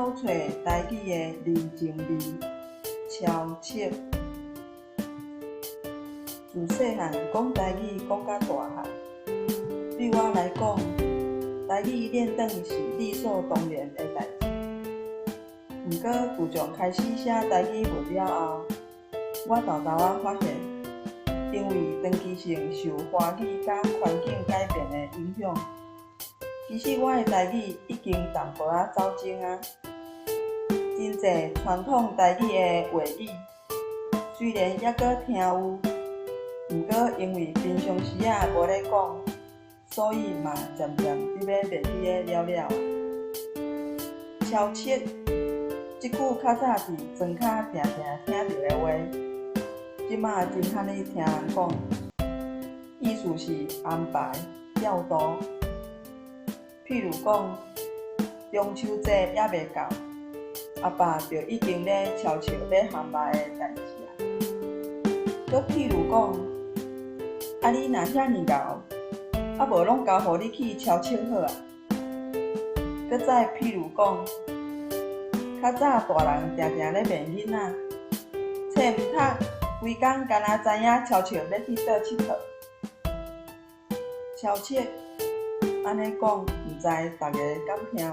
讨揣台語的人情味，超速。自細漢講台語講甲大漢，對我來講，台語練轉是理所當然的代誌。毋過自從開始寫台語文了後，我沓沓仔發現，因為長期性受華語佮環境改變的影響，其實我的台語已經淡薄仔走鐘啊。真濟傳統台語的話語，雖然猶閣聽有，毋過因為平常時仔無咧講，所以嘛漸漸佇欲袂記得了了。超速，這句較早佇莊跤定定聽著的話，這馬真罕咧聽人講，意思是安排、調度。譬如講，中秋節猶未到，阿爸就已經咧超速買烘肉的代誌啊。閣譬如講，啊你若遐爾𠢕，啊無攏交予你去超速好啊。閣再譬如講，較早大人定定咧罵囡仔，冊毋讀，規工干焦知影超速欲去佗𨑨迌。超速，按呢講，毋知逐家敢聽有？